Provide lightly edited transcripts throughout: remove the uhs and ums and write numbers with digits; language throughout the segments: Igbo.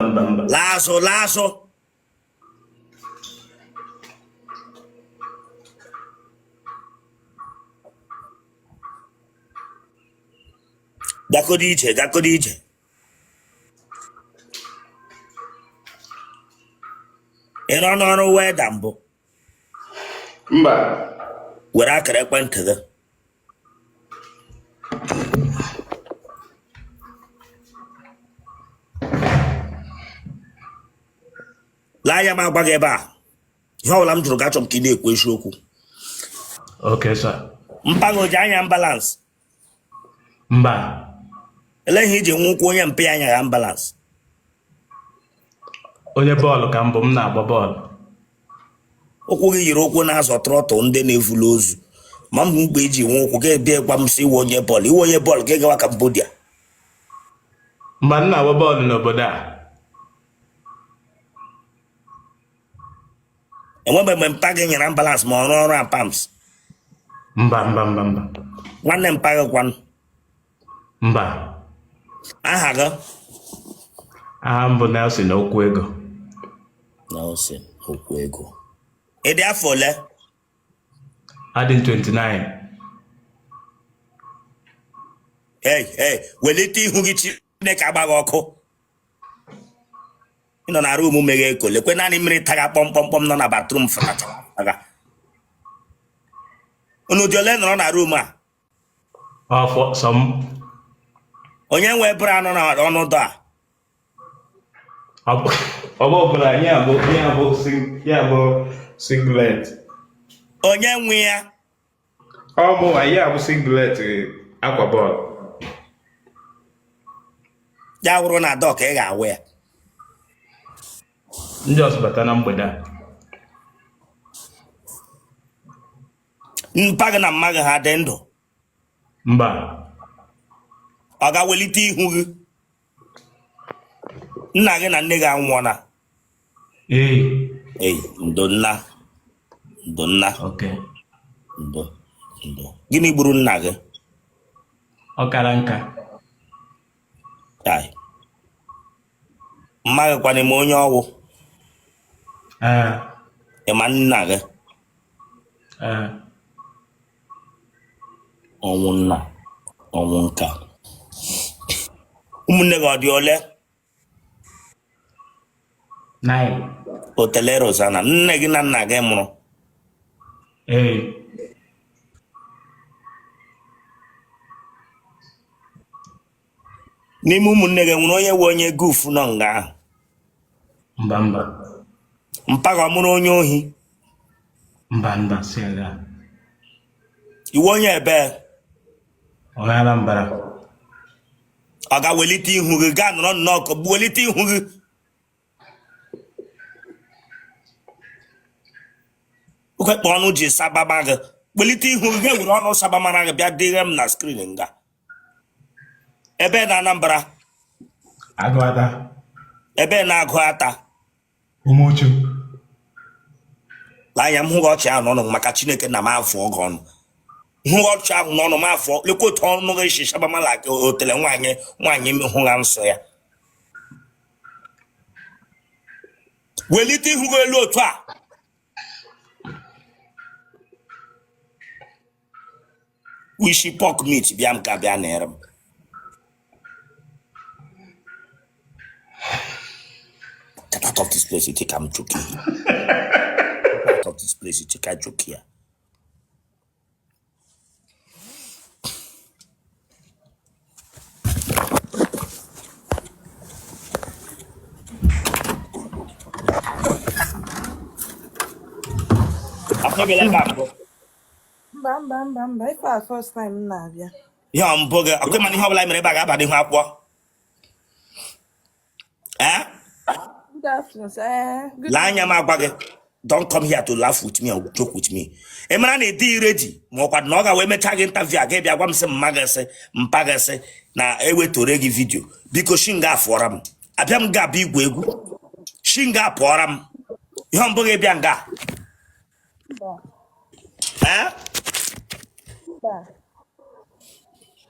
mba mba. Laa azụ, laa azụ. Gakodo ije, gakodo ije. Ị rụọ n'ọrụ welder mbụ? Mba. Were akara ekwentị gị. Lee anya m agwa gị ebe a, ihe ọbụla m jụrụ gị, achọrọ m ka ị na-ekwu eziokwu. Okay, sir. Mpa gị o ji anya ambulance? Mba. Elee ihe i ji nwe ụkwụ onye mpa ya anyaghị ambulance? Onye bọọlụ ka m bụ, m na-agba bọọlụ. Ụkwụ gị yiri ụkwụ na-azọ tractor ndị na-evulu ozu. Ma m mgbe i ji nwe ụkwụ gị bịa gwa m sị ị wụ onye bọọlụ, ị wụ onye bọọlụ gị gawa Cambodia. Mba, m na-agba bọọlụ n'obodo a. Enwebeghị mgbe mpa gị nyara ambulance ma ọ rụọ ọrụ APAMS? Mba, mba, mba, mba. Nwanne mpa gị kwanụ? Mba. Aha gị? Aha m bụ Nelson Okwuego. Nelson Okwuego. Ị dị afọ ole? Adị m 29. Ei, ei, welite ihu gị, Chineke agba gị ọkụ. Ị nọ na room meghe eko, lekwe naanị mmiri taga kpọmkpọmkpọm nọ na bathroom fụtachara. Unu dị ole nọrọ na room a? Ọfọ sọ m. Onye nwe bra nọ na ọnụ door a? Ọ bụ ọbụla ya bụ singlet. Onye nwe ya? Ọ mụnwa, ya bụ singlet akwa bọọlụ. Ya wụrụ na door ka ị ga-awụ ya. Ndị ọzọ bata na mgbede a. Mpa gị na mma gị ha dị ndụ? Mba. Ọ ga-welite ihu gị. Nna gị na nne gị anwụọna? Ee. Ei, ndo nna, ndo nna. Okay. Ndo, ndo. Gịnị gburu nna gị? Ọ kara nka. Ai. Mma gị kwanụ, ị ma onye ọ wụ? Ee. Ị ma nna gị? Ee. Ọnwụ nna, ọnwụ nka. Ụmụnne gị ọ dị ole? 9. Otele Rosanna, nne gị na nna gị mụrụ? Ee. N'ime ụmụnne gị, nwere onye wụ onye goof nọ nga ahụ? Mba, mba. Mpa gị ọ mụrụ onye ohi? Mba, mba, si aga. Ị wụ onye ebe? Onye Anambra. Ọ ga-welite ihu gị, gaa nọrọ nnọọ ka welite ihu gị. Okekpe ọnụ ji sabama gị, welite ihu gị, ga-ewere ọnụ sabamara gị bịa dịghe m na screen nga. Ebe na Anambra? Agụata. Ebe na Agụata? Umuchu. Lee anya m, hụ gị ọchị ahụ n'ọnụ, maka Chineke na m afụọ gị ọnụ. Hụ gị ọchị ahụ n'ọnụ m afụọ. Lekwa otu ọnụ gị si sabamala ka otele nwaanyị, nwaanyị hụgha nsọ ya. Welite ihu gị elu otu a. Isi pork meat bịa m ka bịa nere m. Get out of this place, you think I'm joking. Get out of this place, you think I joke here. Afọ bịara ebe a mbụ? Mba, mba, mba, mba. Ife a first time m na-abịa. Ihe ọ mbụ gị, ọkụ mana ihe ọbụla mere ebe a ga-aba n'ihu akwụkwọ. Eh? Good afternoon, sir. Good Lee anya m agwa gị, don't come here to laugh with me or joke with me. Ị mara na ị dịghị ready, ma ọkwa na ọ ga wee mechaa gị interview a gị bịa gwa m sị mma gị sị mpa gị sị na ewetore gị video. Biko shi nga afụọra m. Abịa m ga-abịa igwu egwu. Shi nga pụọra m. Ihe mbụ gị bịa nga. Eh?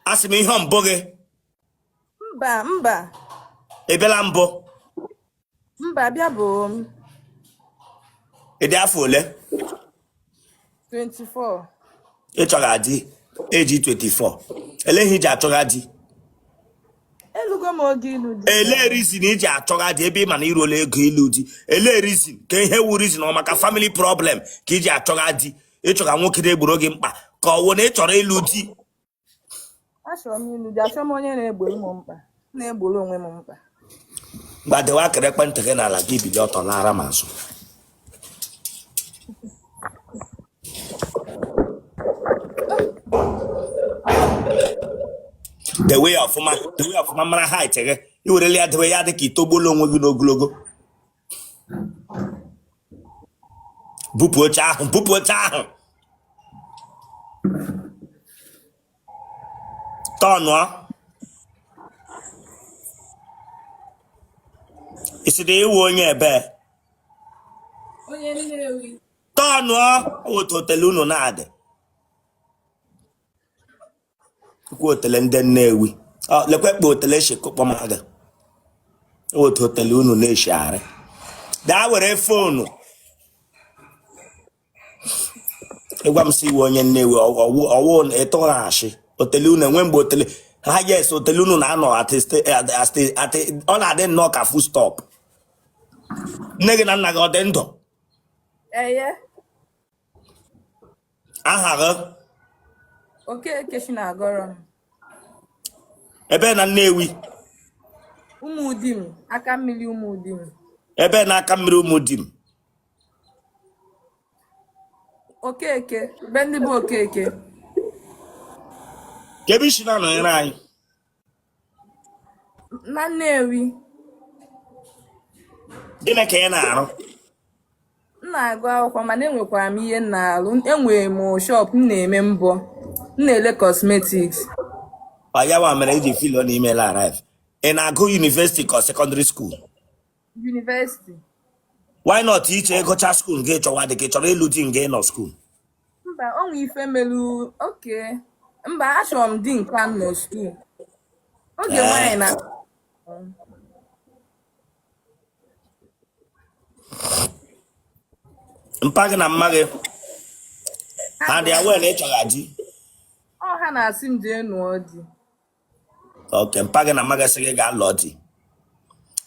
Asị m ihe mbụ gị. Mba, mba. Ị bịala mbụ? Mba, abịa bụ m. Ị dị afọ ole? 24. Ị chọga di age 24. Ele ihe iji achọga di? Elugo m oge ịlụ di Ele na. reason iji achọga di ebe ị ma na iruola ego ịlụ di? Ele reason ka ihe wu reason ọ maka family problem ka iji achọga di? Ịchọga nwoke na-egboro gị mkpa ka ọ wụ na ị chọrọ ịlụ di? Achọrọ m ịlụ di, achọrọ m onye na-egboro m mkpa. M na-egboro onwe m mkpa. Gwa dewe akara ekwentị gị n'ala gị bilie ọtọ lara m azụ. Dewe ya ọfụma, dewe ya ọfụma, mara height gị. I werele ya dewe ya dị ka itogbuola onwe gị n'ogologo. Bupụ oche ahụ, bupụ oche ahụ. Tọnụọ. Ị sị na ị wụ onye ebe? Onye Nnewi. Tọnụọ otu otele unu na-adị. Ikwu otele ndị Nnewi. Ọ lekwe kpa otele si kụkpọ m aga. Otu otele unu na-eshigharị. Daa were phone. Ịgwa m sị ị wụ onye Nnewi ọwụ ịtụghị ashị otele unu enwe mgbe otele ha yes otele unu na-anọ ọ na-adị nnọọ ka full stop. Nne gị na nna gị ọ dị ndụ? Eye. Aha gị? Okeke Chinagọrọ m. Ebe na Nnewi? Ụmụdim, aka mmiri Ụmụdim. Ebe na aka mmiri Ụmụdim? Okeke, be ndị bụ Okeke. Ka ebe i si na-anọnyere anyị? Na Nnewi. Gịnị ka ị na-arụ? M na-agụ akwụkwọ mana enwekwara m ihe m na-arụ. Enwere m shop, m na-eme mbọ. M na-ele cosmetics. Ọ ya wa mere iji feel na i mela arrive. Ị na-agụ university ka secondary school? University. Why not iche ị gụcha school gị chọwa di ka ị chọrọ ịlụ di nga ị nọ school? Mba, o nwe ife melu okay. Mba, achọrọ m di nke m nọ school. Oge nwaanyị na Mpa gị na mma gị ha dị aware na ị chọga di? Ọ ha na-asị m jee nụọ di. Okay, mpa gị na mma gị sị gị gaa lụọ di,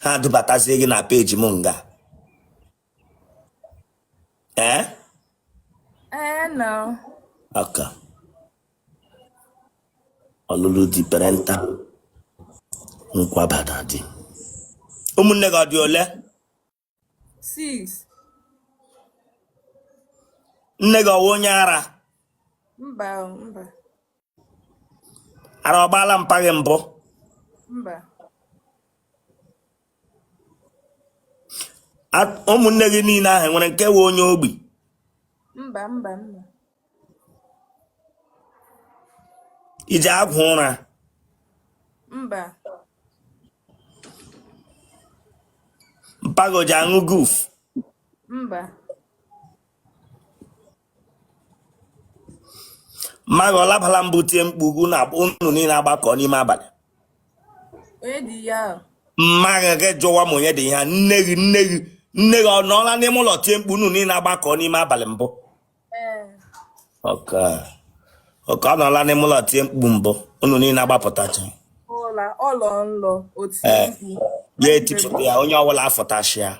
ha dubatazie gị na page m nga ee? Ee na. Okay, ọlụlụ di parental nkwabata di. Ụmụnne gị ọ dị ole? 6. Nne gị ọ wụ onye ara? Mba, mba. Ara ọ gbaala mpa gị mbụ? Mba. Ụmụnne gị niile ahụ enwere nke wụ onye ogbi? Mba, mba, mba. I ji agwụ ụra? Mba. Mpa gị o ji aṅụ guf? Mba. Mma gị ọ labala mbụ tie mkpu unu niile agbakọ n'ime abalị? Onye dị ya ahụ? Mma gị gị jụwa m onye dị ihe a. Nne gị nne gị nne gị ọ nọọla n'ime ụlọ tie mkpu unu niile agbakọ n'ime abalị mbụ? Ee. Okay. Okay, ọ nọọla n'ime ụlọ tie mkpu mbụ unu niile agbapụtacha. Ụla ọlọ nlọ o tie Ee, mkpu. ya etipụta ya onye ọbụla afụtashịa.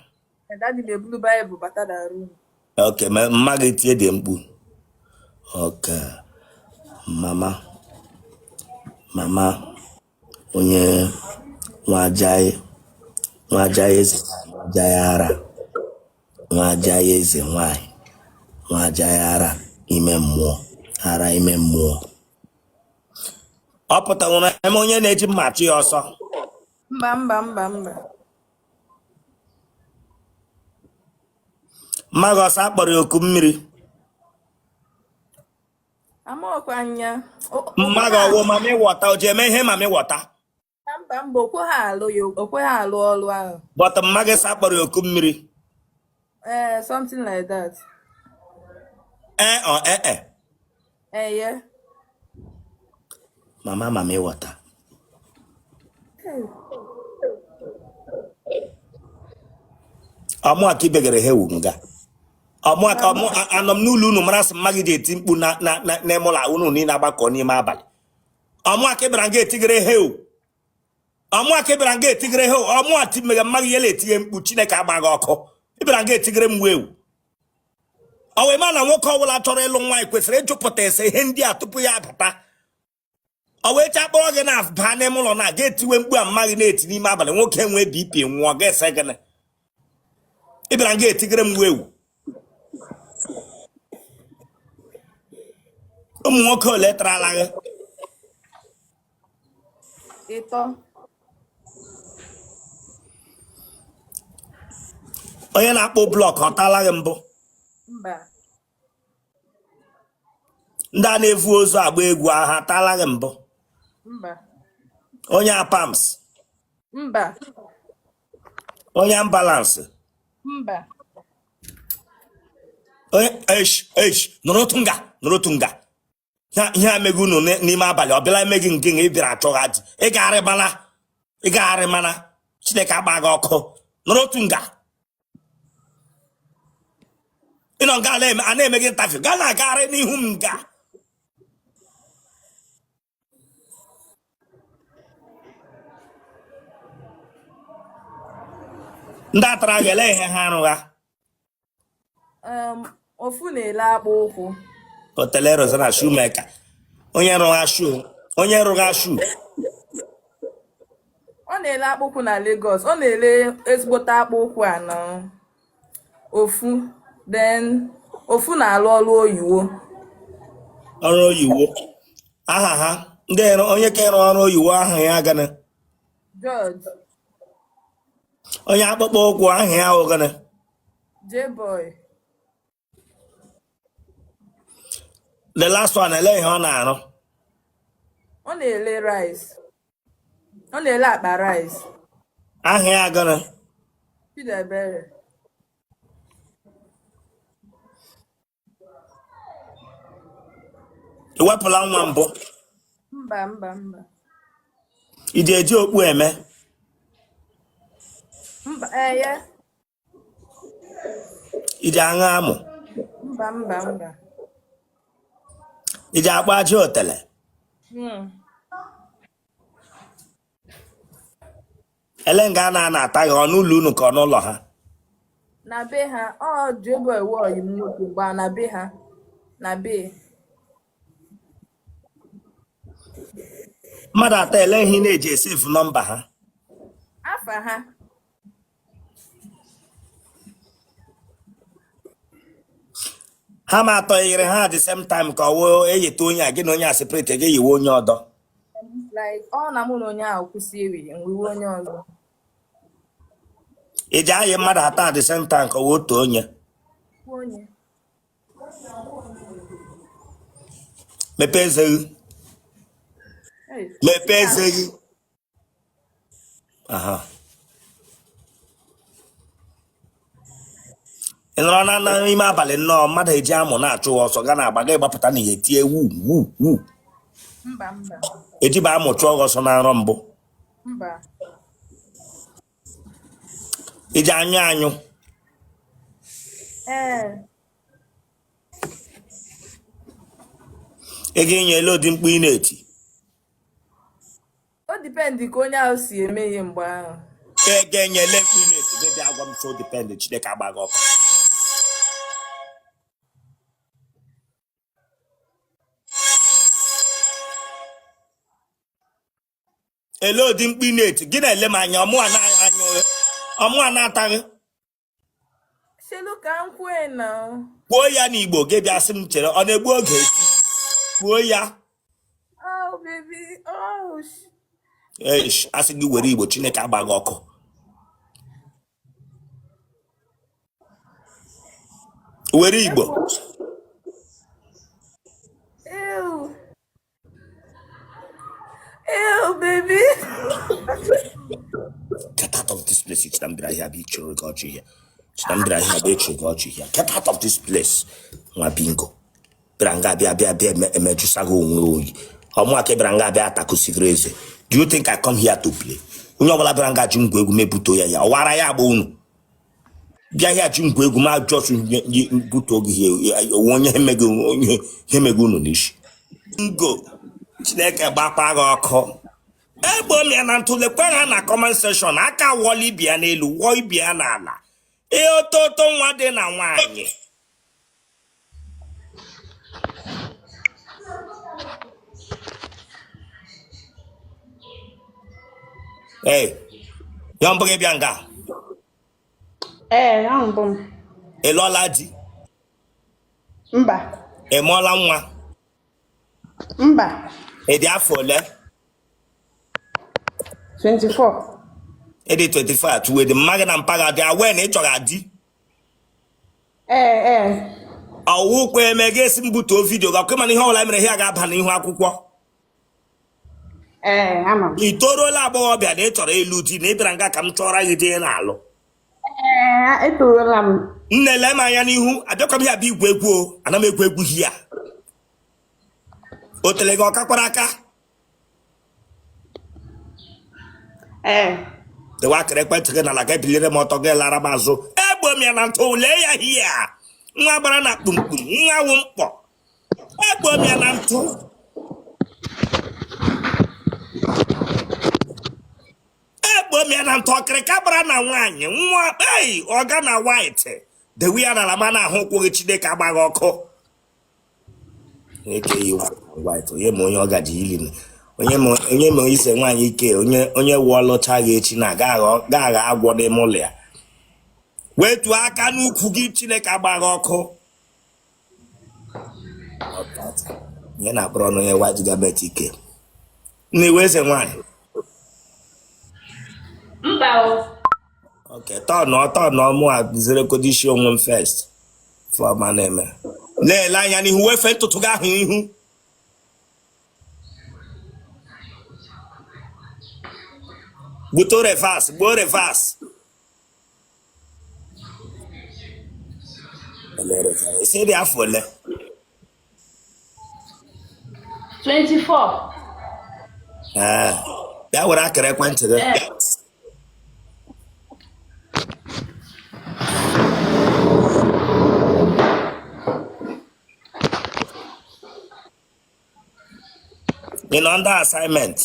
Daddy m ebulu Bible bata na room. Okay, mma gị tie dị mkpu. Okay, mama mama onye nwajaị nwajaị eze nwajaị ara nwajaị eze nwanyị nwajaị ara ime mmụọ ara ime mmụọ ọ pụtanwụrụ eme onye na-eji mma achụ ya ọsọ. Mba, mba, mba, mba. Mma gị ọ sị akpọrọ ya oku mmiri? Amaọkwa anya. Mma gị ọ wụ mami water, o ji eme ihe mami water? Mba, mba, o kweghị alụ ya, o kweghị alụ ọlụ ahụ. But mma gị sị akpọrọ ya oku mmiri? Ee, something like that. Ee ọ ee e. Eye. Mama mami water. Ọ mụa ka i begere hewu nga? Ọ mụa ka ọmụ anọ m n'ụlọ unu mara sị mma gị ji eti mkpu na na na n'ime ụlọ unu niile agbakọ n'ime abalị. Ọ mụa ka ị bịara nga etigere hewu? Ọ mụa ka ị bịara nga etigere hewu? Ọ mụa ti mega mma gị yela etinye mkpu? Chineke agba gị ọkụ. Ị bịara nga etigere m wewu. Ọ wee ma na nwoke ọbụla chọrọ ịlụ nwaanyị kwesịrị ịjụpụta ese ihe ndị a tupu ya abata. Ọ wee cha kpọrọ gị na baa n'ime ụlọ na ga etiwe mkpu a mma gị na-eti n'ime abalị, nwoke nwee BP nwụọ, ga-ese gịnị? Ị bịara nga etigere m wewu. Ụmụ nwoke ole tarala gị? 3. Onye na-akpụ block ọ taala gị mbụ? Mba. Ndị a na-evu ozu agba egwu ahụ ataala gị mbụ? Mba. Onye apams? Mba. Onye ambulance? Mba. Onye esh esh nọrọ otu nga, nọrọ otu nga. Ihe a meghị unu n'ime abalị ọ bịala emeghị nke ị bịara achọgha di. Ị gagharị mana, ị gagharị mana Chineke agba gị ọkụ. Nọrọ otu nga. Ị nọ nga a na-eme gị interview, gaa na-agagharị n'ihu m nga. Ndị atara gị, ele ihe ha arụgha? Ofu na-ele akpụ ụkwụ. Otele Rosanna shoemaker. Onye rụgha shoe, onye rụgha shoe? Ọ na-ele akpụ ụkwụ na Lagos. Ọ na-ele ezigbote akpụ ụkwụ a na ofu. Then ofu na-alụ ọrụ oyiwo. Ọrụ oyiwo. Aha ha ndị onye ka ịrụ ọrụ oyiwo aha ya gịnị? George. Onye akpụkpọ ụkwụ aha ya wụ gịnị? J-boy. The last one, ele ihe ọ na-arụ? Ọ na-ele rice. Ọ na-ele akpa rice. Aha ya gịnị? Chidiebere. Ị wepụla nwa mbụ? Mba, mba, mba. Ị ji eji okpu eme? Mba, eye. Ị ji aṅụ amụ? Mba, mba, mba. Ị ji akpọ aja otele? Ele nga a na-ana ata gị, ọ n'ụlọ unu ka ọ n'ụlọ ha? Na be ha. Ọ J-boy wụ ọyị m nwoke mgbe a na be ha. Na be. Mmadụ atọ, ele ihe ị na-eji esave nọmba ha? Afa ha. Ha ma atọ yiri ha at the same time ka ọ wụ eyeta onye a, gị na onye a separate, gị yiwe onye ọdọ? Like ọ na mụ na onye ahụ kwụsị ewi, m yiwe onye ọzọ. Ị ji ayị mmadụ atọ at the same time ka ọ wụ otu onye? Onye. Mepee eze gị. Mepee eze gị. Aha. Ị nọrọ na n'ime abalị nnọọ, mmadụ eji amụ na-achụ ọsọ, ga na-agba gị gbapụta na ihe tie wu wu wu? Mba, mba. Ejiba amụ chụọ gị ọsọ na nrọ mbụ? Mba. Ị ji anyụ anyụ? Ee. Ị ga-enye ele ụdị mkpu ị na-eti? O depend ka onye ahụ si eme ihe mgbe ahụ. Ị ga-enye ele mkpu ị na-eti, gị bịa gwa m so depend. Chineke agba gị ọkụ. Ele ụdị mkpu ị na-eti? Gị na-ele m anya, ọmụa na-anyụ, ọmụa na-ataghị. Chelu ka m kwue na. Kwuo ya n'Igbo, gị bịa sị m chere, ọ na-egbu oge eti. Kwuo ya. Oh baby, oh. Eish, asị gị were Igbo, Chineke agba gị ọkụ. Were Igbo. Ew. Ew, baby. Get out of this place. It's not here, be churu God here. It's not here, be churu God here. Get out of this place. Nwa bingo. Bịara nga bịa bịa bịa emejusa gị onwe oyi. Ọmụ aka bịara nga bịa atakụsigiri eze. Do you think I come here to play? Onye ọbụla bịara nga ji ngwa egwu mebuto ya ya. Ọ wara ya agba unu. Bịa here ji ngwa egwu ma just butuo gị ihe onwe onye emegị onye emegị unu n'isi. Ngo Chineke gbakwa gị ọkụ. Egbo m ya na ntụlekwe ha na comment section aka wọla ibe ya n'elu wụọ ibe ya n'ala. Ihe ototo nwa dị na nwaanyị. Ee, ya mbụ gị bịa nga. Ee, ahụ mbụ m. Ị lụọla di? Mba. Ị mụọla nwa? Mba. Ị dị afọ ole? 24. Ị dị 24 atụwe dị mma gị na mpa gị adị aware na ị chọrọ di? Ee, ee. Ọwụkwa eme gị esi m butuo video gị ọkụ mana ihe ọbụla mere ihe ga-aba n'ihu akwụkwọ. Ee, ama m. Ị toruola agbọghọbịa na ị chọrọ ịlụ di na ị bịara nga ka m chọrọ gị di ị na-alụ? Ee, etoruola m. Nne, lee m anya n'ihu, abịakwa m ya bụ igwu egwu o, ana m egwu egwu hia. O tere gị ọkakwara aka? Ee. Dewe akara ekwentị gị n'ala ga ebilire m ọtọ gị lara m azụ. Egbo m ya na ntụ, lee ya hia. Nwa gbara na kpumkpum, nwa wụ mkpọ. Egbo m ya na ntụ. Egbo m ya na ntụ ọkịrịka gbara na nwaanyị nwa ei ọga na white dewe ya n'ala ma na-ahụ ụkwụ gị Chineke agbaghị ọkụ. Eke yi white onye ma onye ọ gaji ili onye ma ise nwaanyị ike onye onye wụọ lụcha gị echi na ga-agha agwọ n'ime ụlọ ya wetuo aka n'ukwu gị Chineke agbaghị ọkụ. Ihe na-akpọrọ ọnụ onye white garment ike na iwe eze nwaanyị. Mba o. Okay, tọnụọ tọnụọ mụ a zerekodo isi onwe m first fọma na-eme na-ele anya n'ihu wefe ntụtụ gị ahụ ihu gbuto reverse gbuo reverse ị sị dị afọ ole? 24. Ee, bịa were akara ekwentị gị. Ị nọ under assignment?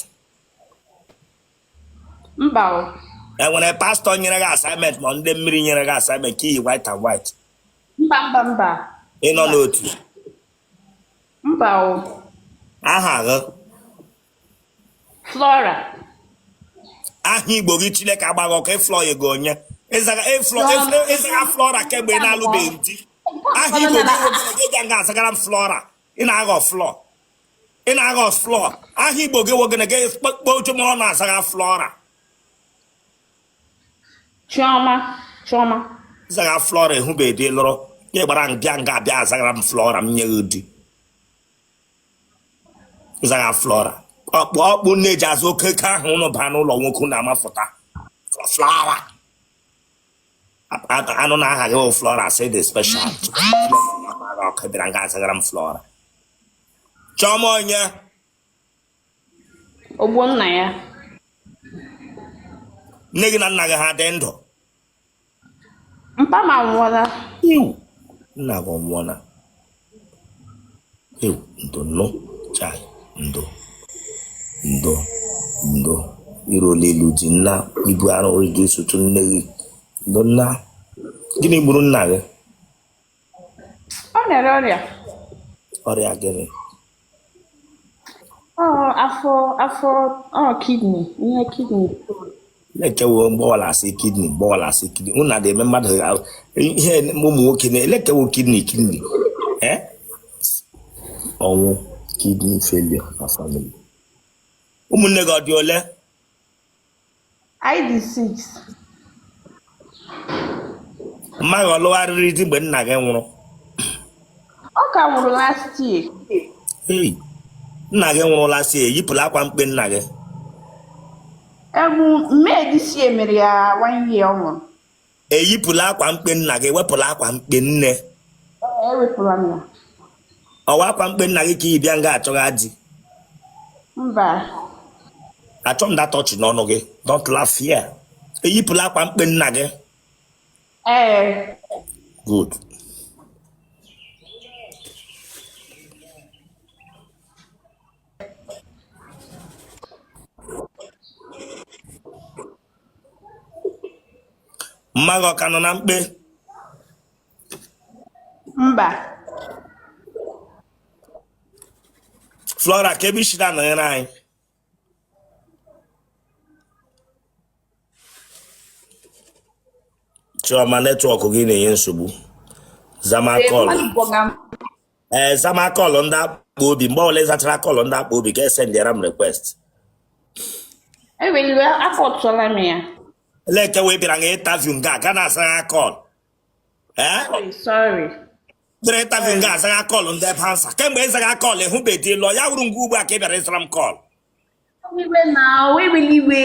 Mba o. Enwere pastọ nyere gị assignment ma ndị mmiri nyere gị assignment ka i yi white and white? Mba mba mba. Ị nọ n'otu? Mba o. Aha gị? Flora. Aha Igbo gị Chineke agbaghị ọkụ ịflọ ya gị onye ịzaga Flora kemgbe ị na-alụbeghị di. Aha Igbo gị nwegere gị ga nga azagara m Flora, ị na-aghọ flọ, ị na-aghọ flọ. Aha Igbo gị nwegere gị kpọọ m ọ na-azaga Flora. Chioma. Chioma. Zaga Flora ehụbeghị di lụrụ gị gbara bịa nga abịa azagara m Flora m nye gị di. Zaga Flora ọkpụ ọkpụ na-eji azụ okeke ahụ ụnụ baa n'ụlọ nwoke na-amafụta Flora anụ na aha gị bụ Flora sị dị special ọkụ bịara nga azagara m Flora. Chioma onye? Ogbo nna ya. Nne gị na nna gị ha dị ndụ? Mpa m anwụọla. Iwu nna gị ọ nwụọla? Ewu ndo nụ chai ndo ndo ndo iruola ịlụ di nna ibu arụ gị sotu nne gị ndo nna gịnị gburu nna gị? Ọ na-arịa ọrịa. Ọrịa gịnị? Ọ afọ afọ ọ kidney ihe kidney. Na-ekewo mgbọwalasị kidney mgbọwalasị kidney unu na-eme mmadụ ihe ụmụ nwoke na-elekewo kidney kidney eh ọnwụ kidney failure na family. Ụmụnne gị ọ dị ole? Anyị dị 6. Mma gị ọ lụgharịrị di mgbe nna gị nwụrụ? Ọ ka nwụrụ last year. Hey, nna gị nwụrụ last year, yipụla akwa mkpe nna gị. Egwu May this year mere ya 1 year ọ nwụrụ. Eyipụla akwa mkpe nna gị, wepụla akwa mkpe nne. Ewepụla m ya. Ọwa akwa mkpe nna gị ka ị bịa nga achọgha di? Mba. Achọ m that touch n'ọnụ gị. Don't laugh here. Eyipụla akwa mkpe nna gị. Ee. Good. Mma gị ọ ka nọ na mkpe? Mba. Flora, ka ebe i si na-anọnyere anyị? Chioma, network gị na-enye nsogbu. Zama call. Ee, zama call ndị akpa obi. Mgbe ọbụla ị zachara call ndị akpa obi, ka esendịara m request. Eweliwe, akọtụọla m ya. Leke wee bịara nga interview nga ga na-azaghị call. Ee? Sorry, sorry. Bịara interview nga azaghị call ndị ebe ansa. Kemgbe ịzaghị call ịhụbeghị lụọ ya wuru ngwa ugbu a ka ị bịara ịzara m call. Iwe na eweliwe.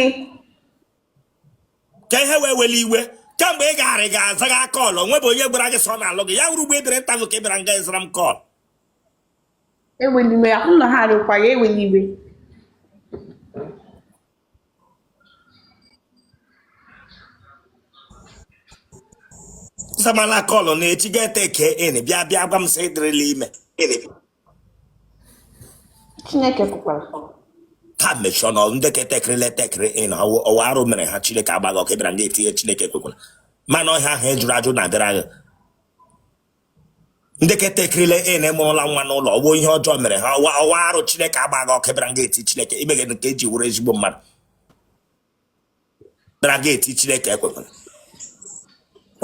Ka ihe wee wele iwe kemgbe ị gagharị ga azaghị call onwebe onye gwara gị sọ na-alụ gị ya wuru ugbu ị bịara interview ka ị bịara nga ịzara m call. Eweliwe, ahụ na ha arịkwa ya eweliwe. Zamala call na echi ga-ete in bịa bịa gwa m sị ịdịrịla ime. Chineke kwukwara. Ha mechie ọnụ ndị ka etekịrịla etekịrị in ọwa arụ mere ha Chineke agbaghị ọkụ ịbịara nga etinye Chineke ekwekwala mana ọhịa ahụ ị jụrụ ajụ na-abịara gị ndị ka etekịrịla in mụrụla nwa n'ụlọ ọwụ ihe ọjọọ mere ha ọwa arụ Chineke agbaghị ọkụ ịbịara nga eti Chineke ime gị nke eji wụrụ ezigbo mmadụ bịara ga eti Chineke ekwekwala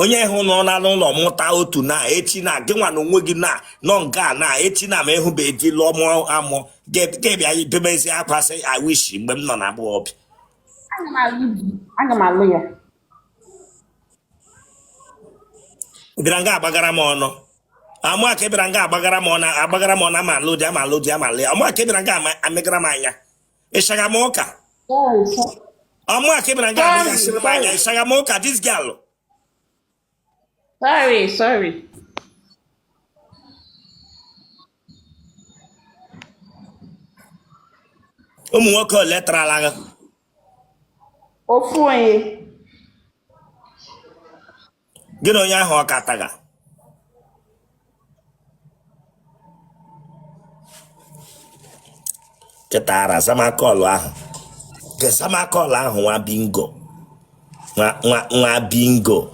onye hụ nọ na n'ụlọ mụta otu na echi na gị nwa na onwe gị na nọ nga na echi na ma ịhụbe di lụọ mụọ amụ gị bịa bemezi akwa sị I wish mgbe m nọ na agbọghọbịa. Aga m alụ ya. Bịara nga agbagara m ọnụ amụ aka bịara nga agbagara m ọnụ agbagara m ọnụ ama alụ di ama alụ di ama alụ ya amụ aka bịara nga amịgara m anya ịshaga m ụka ọmụ aka bịara nga amịgasịrị m anya ịshaga m ụka this girl. Sorry, sorry. Ụmụ nwoke ole tarala gị? Ofu onye. Gị na onye ahụ ọ ka taga? Kịta ara zama call ahụ zama call ahụ nwa bingo nwa nwa bingo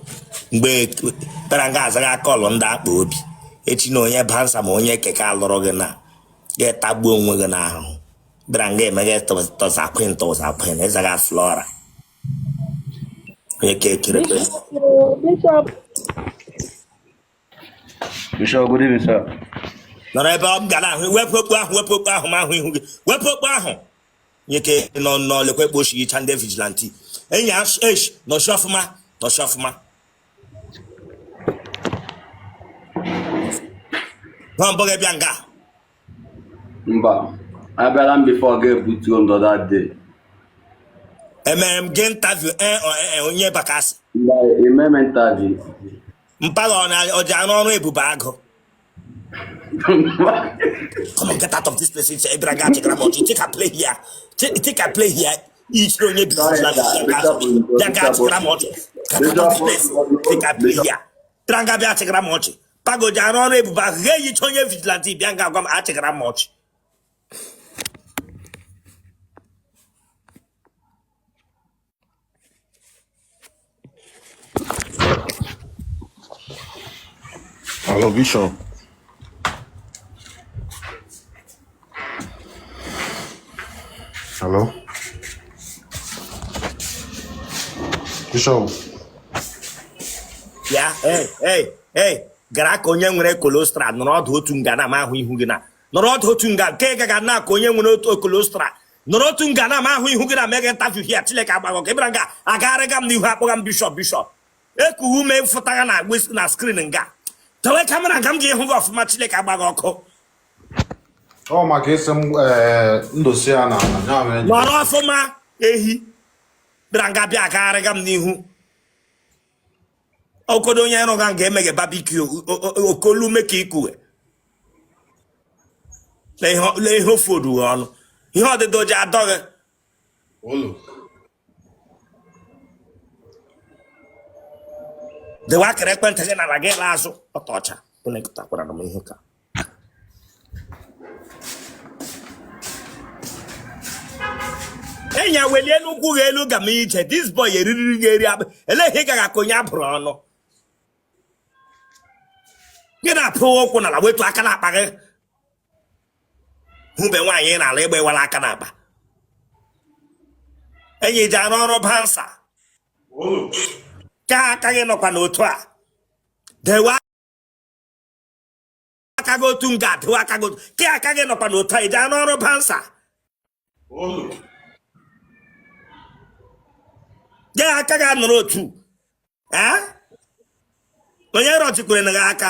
mgbe bịara nga azaghị call ndị akpa obi echi na onye bouncer ma onye keke alụrụ gị na ga-etagbuo onwe gị n'ahụhụ bịara nga emeghe tọzakwin tọzakwin ịzaga Flora onye ka ekere Bishop. Bishop, good evening, sir. Nọrọ ebe ọ ga na-ahụ wepụ okpu ahụ wepụ okpu ahụ ma ahụ ihu gị wepụ okpu ahụ nye ka nọ nọ lekwa ekpo oshi ndị vigilante enyi esh nọchi ọfụma nọchi ọfụma nọ mbụ gị bịa nga. Mba, abịala m before gị ebutuo m the other day. Emere m gị interview onye bakasị. Mba, eme m interview. Mpaghara ọ na- ọ ji arụ ọrụ ebube agụ. Come on, get out of this place. Ị bịara nga chegara m ọchị. Take a play here. Take a play here. Ichere onye bi Sorry, sir. bịa nga chegara m ọchị. Get out of this place. Take a play here. Bịara nga bịa chegara m ọchị. Pago ji arụ ọrụ ebube agụ. Ga-eyicha onye vigilante bịa nga gwa m achịgara m ọchị. Hello, Bishop. Hello? Bishop. Ya, hey, hey, hey, gara ka onye nwere cholesterol nọrọ ọdụ otu nga na m ahụ ihu gị na nọrọ ọdụ otu nga nke gaga na ka onye nwere otu cholesterol nọrọ otu nga na m ahụ ihu gị na mega interview here Chineke agbaghọ ka ị bịara nga agagharịga m n'ihu akpọga m bishop bishop ekuhu ume fụtagha na na screen nga tewe camera nga m ga-ịhụ gị ọfụma Chineke agbaghị ọkụ. Ọ maka isi m ndosi ya na ala ya mere nọrọ ọfụma ehi bịara nga bịa agagharịga m n'ihu okodo onye rụga nga emeghe barbecue okolu ume ka ikuwe lee ihe ofu oduwe ọnụ ihe ọdịdọ ji adọghị. Olu. Dewe akara ekwentị gị n'ala gị laa azụ ọtọ ọcha. Onye m ihe ka enyi ya welie n'ụkwụ gị elu ga m ije. This boy eriri gị eri akpụ. Elee ihe ị gaghị aka onye abụrụ ọnụ gị na-apụ ụkwụ n'ala wetu aka n'akpa gị hụbe nwaanyị ị n'ala ịgba ịwala aka n'akpa enyi ji arụ ọrụ bouncer ka aka gị nọkwa n'otu a dewe aka gị otu nga dewe aka gị otu ka aka gị nọkwa n'otu a iji arụ ọrụ bouncer gị aka gị anọrọ otu onye rọchikwere na gị aka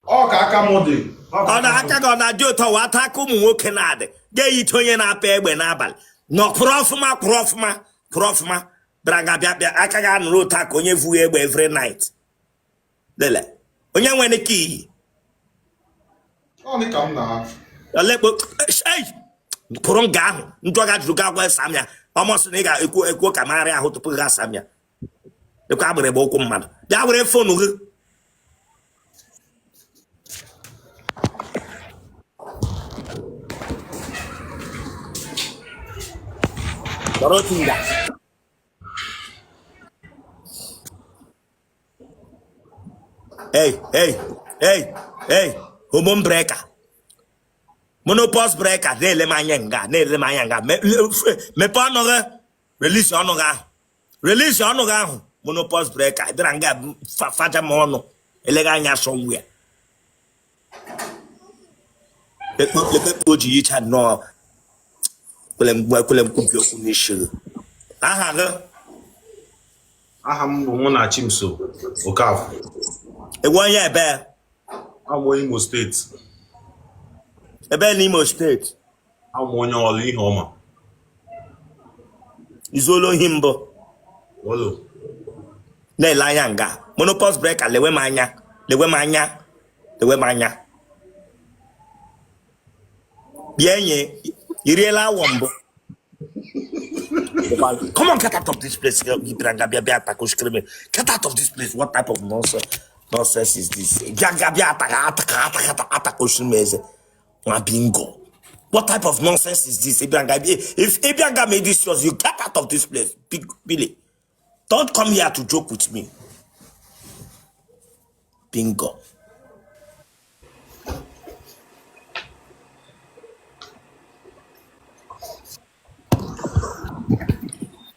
ọ ka aka m dị ọ na aka gị ọ na-adị ụtọ wa ata aka ụmụ nwoke na-adị ga-eyite onye na-apa egbe n'abalị na kwụrụ ọfụma kwụrụ ọfụma kwụrụ ọfụma bịara ga bịa bịa aka gị anụrụ ụtọ ka onye vughị egbe every night lele onye nwere ike iyi olekpo kwụrụ nga ahụ njọ ga jụrụ gị agwa esa m ya ọmọsị na ị ga-ekwu ekwu ka marị ahụ tupu gị asa m ya dịkwa agbịrịgba ụkwụ mmadụ bịa were phone gị nọrọ otu nga ei ei ei ei hormone breaker menopause breaker na-ele m anya nga na-ele m anya nga mepee ọnụ gị release ọnụ gị ahụ release ọnụ gị ahụ menopause breaker bịara nga faja m ọnụ eleghị anya somewhere lekpekpe o ji yicha nnọọ kwele m kwele m kwubi okwu n'isi gị aha gị Aha m bụ Munachiso Okafor. Ị wụ onye ebe? Abụ m onye Imo steeti. Ebe n'Imo steeti? Abụ m onye Ọlụ ihe ọma. I zuola ohi mbụ? Olo. Na-ele anya nga menopause breaker lewe m anya lewe m anya lewe m anya bịa enyi i riela awọ mbụ? Come on, get out of this place. You bịara nga bịa bịa atakoshikere m. Get out of this place. What type of nonsense is this? Bịa nga bịa ataka ataka ataka atakoshiri m eze. Nwa bingo. What type of nonsense is this? Ị bịa nga if ị bịa nga made this yours, you get out of this place. Big Billy. Don't come here to joke with me. Bingo.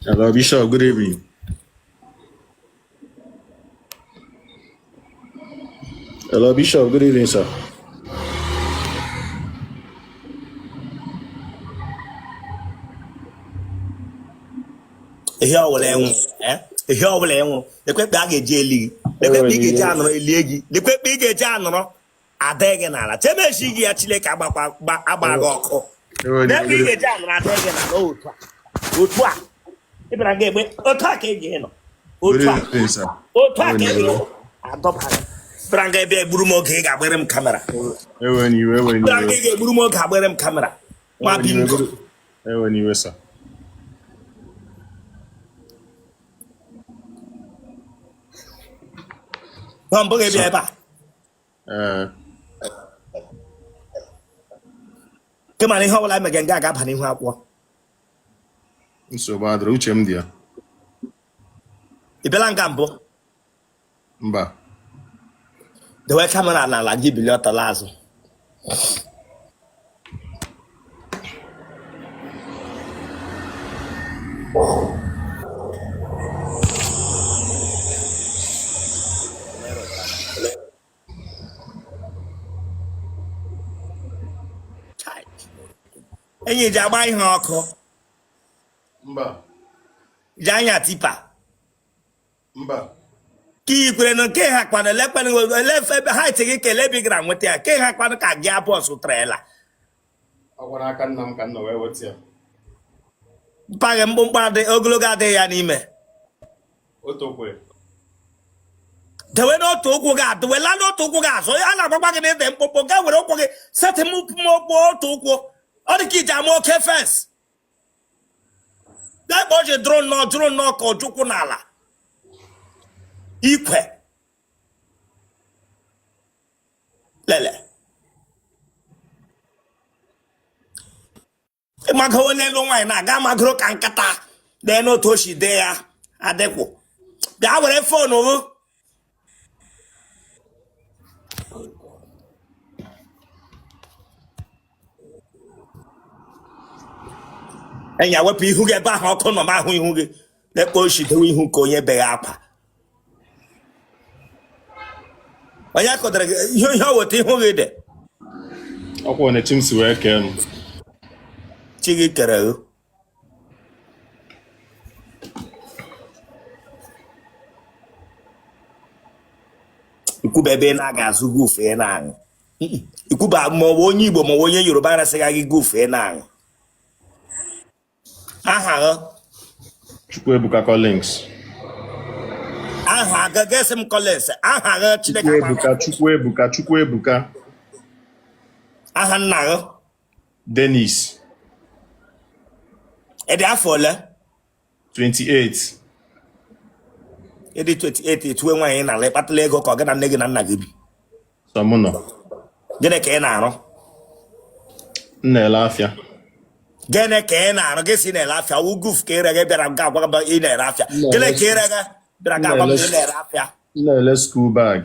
Hello, Bishop. Good evening. Hello, Bishop. Good evening, sir. Ihe ọbụla enwụ ihe ọbụla enwụ lekwe ekpe a ga-eji eli gị lekwe ekpe ị ga-eji anọrọ elie gị lekwe ekpe ị ga-eji anọrọ ada gị n'ala chemechi gị ya Chineke agbakwa agba gị ọkụ n'ebe ị ga-eji anọrọ ada gị n'ala otu a otu a ị bịara ga egbe otu a ka ị ga-enọ otu a otu a ka ị ga-enọ adọba bịara nga ebe egburu m oge ị ga-agbere m camera bịara nga ị ga-egburu m oge agbere m camera nwa bingo. Ewena iwe, sir. Ọ mbụ gị bịa ebe a. Ee. Kema na ihe ọbụla emege nga ga-aba n'ihu akwụkwọ. Nsogbu adịrọ, uche m dị ya. Ị bịala nga mbụ? Mba. Dewe camera n'ala gị bilie ọtọ laa azụ. Enyi ji agba ihe ọkụ. Mba. Ji anya tipper. Mba. Ka i kwere na nke ha kwanụ elekwanụ elefe ebe ha eti gị kelee ebe ị gara nweta ya ke ha kwanụ ka gị bus trailer. Ọ gwara aka nna m ka m nọ wee weta ya. Mpaghị mkpụmkpụ adị ogologo adịghị ya n'ime. O tokwe. Dewe n'otu ụkwụ gị adịwela n'otu ụkwụ gị azụ a na-agwakwa gị na ị dị mkpụmkpụ gaa were ụkwụ gị setị mkpụmkpụ otu ụkwụ ọ dị ka iji ama oke fence. Ebe o ji dụrụ nnọọ dụrụ nnọọ ka ojukwu n'ala ikwe lele ịmagowe n'elu nwaanyị na-aga amagoro ka nkata dee n'otu o si dee ya adịkwụ bịa were phone gị. Enya wepụ ihu gị ebe ahụ ọkụ nọ m ahụ ihu gị lekpa o si dewe ihu ka onye beghị akwa onye kụdara gị ihe ihe o weta ihu gị dị. Ọkwa onye chi m si wee kee m. Chi gị kere gị. Ikwuba ebe ị na-aga azụ gị ufe ị na-aṅụ. Ikwuba ma ọ bụ onye Igbo ma ọ bụ onye Yoruba resịghị gị gị ufe ị na-aṅụ. Aha gị? Chukwuebuka Collins. Aha gị gị m Collins. Aha gị Chineke. Chukwuebuka Chukwuebuka Chukwuebuka. Aha nna gị? Dennis. Ị dị afọ ole? 28. Ị dị 28 etuwe nwaanyị n'ala ịkpatala ego ka ọ gị na nne gị na nna gị bi? Sọ mụ nọ. Gịnị ka ị na-arụ? M na-ele afịa. Gịnị ka ị na-arụ? Gị si na-ele afịa wụ guf ka ị rega bịara ga agwa m ị na-ere afịa. Gịnị ka ị rega bịara ga agwa m ị na-ere afịa? M na-ele school bag.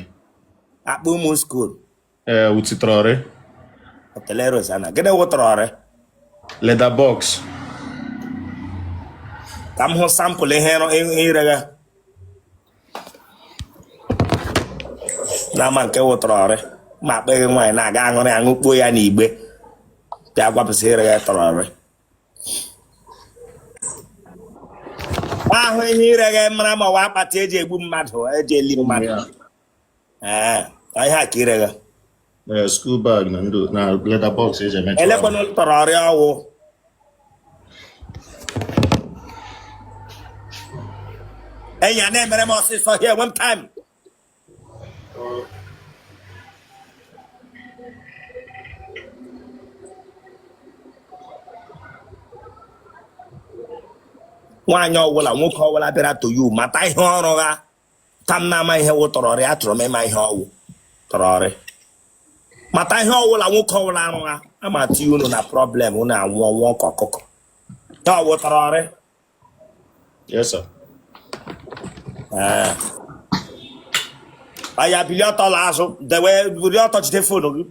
Akpa ụmụ school. Ee, with trolley. Otele Rosanna, gịnị wụ trolley? Leather box. Ka m hụ sample ihe ị rega na-ama nke wụ trolley ma akpịghị nwaanyị na-aga aṅụrị aṅụ kpuo ya n'igbe bịa gwapụsị ị rega trolley ahụ ihe ị rega mara ma ọwa akpati eji egbu mmadụ eji eli mmadụ. Ee, ihe a ka ị rega? Ee, school bag na ndụ na leather box eji eme. Elekwana trolley ọwụ. Enyi a na-emere m ọsịsọ here one time. Nwaanyị ọwụla nwoke ọwụla bịara to you mata ihe ọrụ ha ka m na-ama ihe wụ trolley achọrọ m ịma ihe ọwụ trolley mata ihe ọwụla nwoke ọwụla arụ ha ama tinye unu na problem unu anwụọ nwụọ ka ọkụkọ ya ọwụ trolley. Yes, sir. Ee. Aya bilie ọtọ la azụ dewe bulie ọtọ jide phone gị.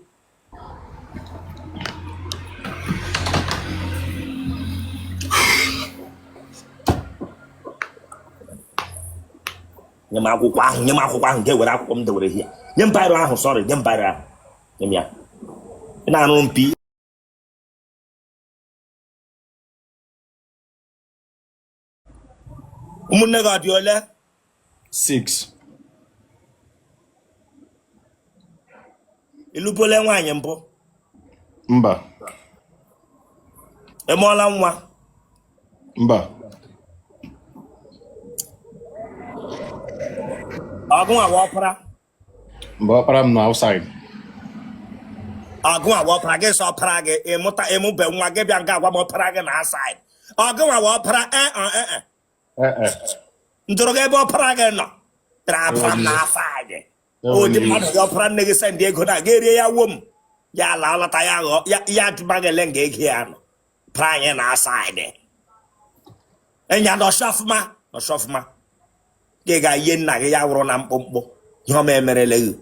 Nye m akwụkwọ ahụ, nye m akwụkwọ ahụ, ga-ewere akwụkwọ m dewere hia. Nye m biro ahụ, sorry, nye m biro ahụ. Nye m ya. Ị na-arụ mpi. Ụmụnne gị ọ dị ole? 6. Ị lụbole nwaanyị mbụ? Mba. Ị mụọla nwa? Mba. Ọgụ awa ọpara? Mba, ọkpara m nọ outside. Ọgụ awa ọpara gị sọ ọpara gị ịmụta ịmụbe nwa gị bịa nga agwa m ọpara gị na outside. Ọgụ awa ọpara e ọ e e. Ee e. Ndụrụ gị ebe ọpara gị nọ bịara apara m na outside. Ụdị mmadụ gị ọpara nne gị send ego na ga erie ya wom ya ala ọlọta ya ghọọ ya ya jụba gị ele nga ego ya nọ para anyị na outside. Enya nọsị ọfụma nọsị ọfụma gị ga-ihe nna gị ya wụrụ na mkpụmkpụ ihe ọma emerele gị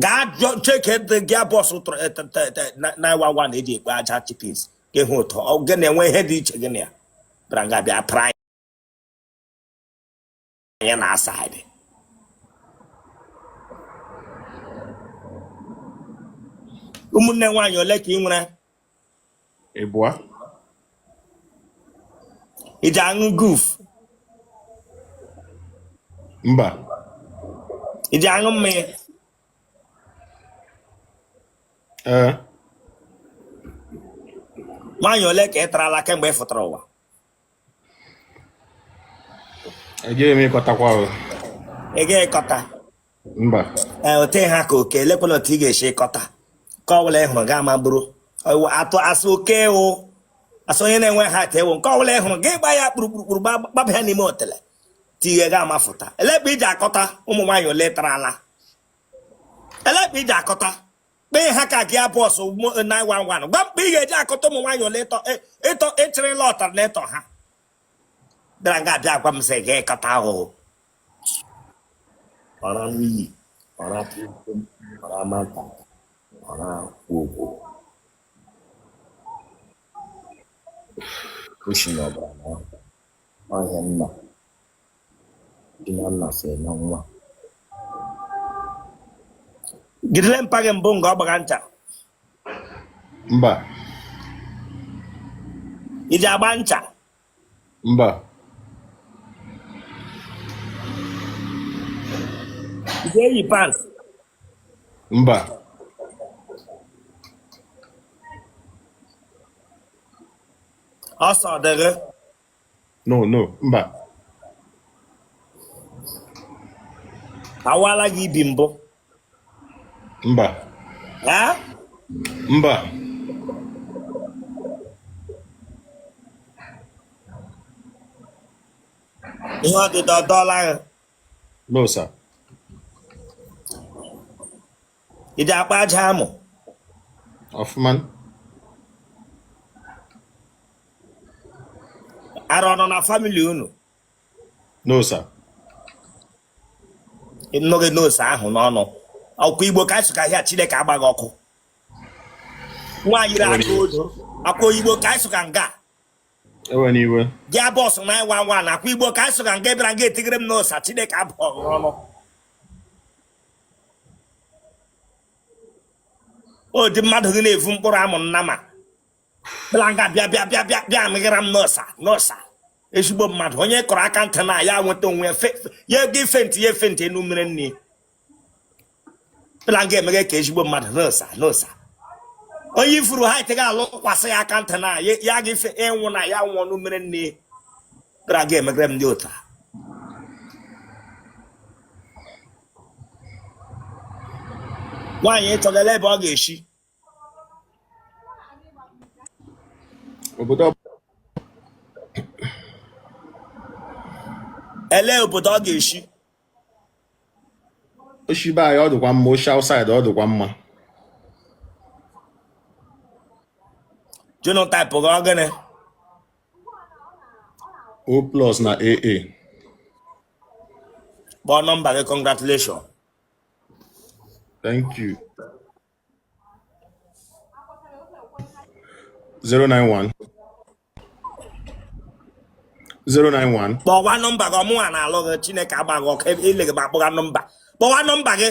gaa jụọ cheke dị gị bọsụ 911 eji ekpe aja chippings gị hụ ụtọ ọ gị na-enwe ihe dị iche gị na ya bịara nga bịa para anyị na outside. Ụmụnne nwaanyị ole ka ị nwere? Ịbụa. Ị ji aṅụ guf? Mba. Ị ji aṅụ mmanya? Ee. Nwaanyị ole ka ị tarala kemgbe ị fụtara ụwa? Ejeghị m ịkọtakwa o. Ị ga-ekọta? Mba. Ee, ote ha ka oke elekwala otu ị ga-esi kọta ka ọ bụla ị hụrụ gaa ma bụrụ atụ asị oke wụ. Asị onye na-enwe height ewu nke ọbụla ị hụrụ gị gba ya kpurukpurukpuru gbaba ya n'ime otele tinye gị amafụta. Ele ebe iji akọta ụmụ nwaanyị ole tara ala? Ele ebe iji akọta kpee ha ka gị bọsụ 911 gwa mkpa ị ga-eji akọta ụmụ nwaanyị ole ịtọ ịtọ ịchịrịla ọtara na ịtọ ha bịara nga abịa agwa m sị gị kọta ahụhụ ọra n'iyi ọra pụrụ ọra mata ọra gwogwo oshi na ọbara na ọhịa nna di na nna si na nwa gidele mpa gị mbụ nga ọ gbaga ncha. Mba. Iji agba ncha? Mba. Iji eyi pant? Mba. Ọsọ dịrị? No, no, mba. Awala gị ibi mbụ? Mba. Ha? Mba. Ihe ọdịda ọdọọla gị? No, sir. Iji akpa aja amụ? Ọfụma. Ara ọ nọ na family unu? No, sir. Ịnụghị nose ahụ n'ọnụ ọkwa Igbo ka anyị sụka ahịa Chineke agbaghị ọkụ nwaanyị aka odo akwa Igbo ka anyị sụka nga. Ewena iwe. Gị bọsụ 911 akwa Igbo ka anyị sụka nga bịara nga etigere m n'ụsa Chineke abụọ ọnụ o dị mmadụ gị na-evu mkpụrụ amụ nnama bịara nga bịa bịa bịa bịa bịa amịghara m n'ụsa n'ụsa ezigbo mmadụ onye kọrọ aka ntị na ya nweta onwe ya ya ego ifenti ya efenti enu mmiri nne bịara nga emeghe ka ezigbo mmadụ n'ụsa n'ụsa onye ifuru ha ite ga alụkwasị ya aka ntị na ya ga ife ịnwụ na ya nwụọ n'umere nne bịara nga emeghere m ndị ụta nwaanyị ịchọgala ebe ọ ga-esi. Obodo. Elee obodo ọ ga-esi? O shi be anyị ọ dịkwa mma, o shi outside ọ dịkwa mma. Genotype gị ọ gịnị? O plus na AA. Kpọọ nọmba gị. Congratulations. Thank you. 091 091. Kpọwa nọmba gị. Ọmụnwa na-alụ gị Chineke agbaghị ọkụ ebe ile gị ma akpọga nọmba. Kpọwa nọmba gị.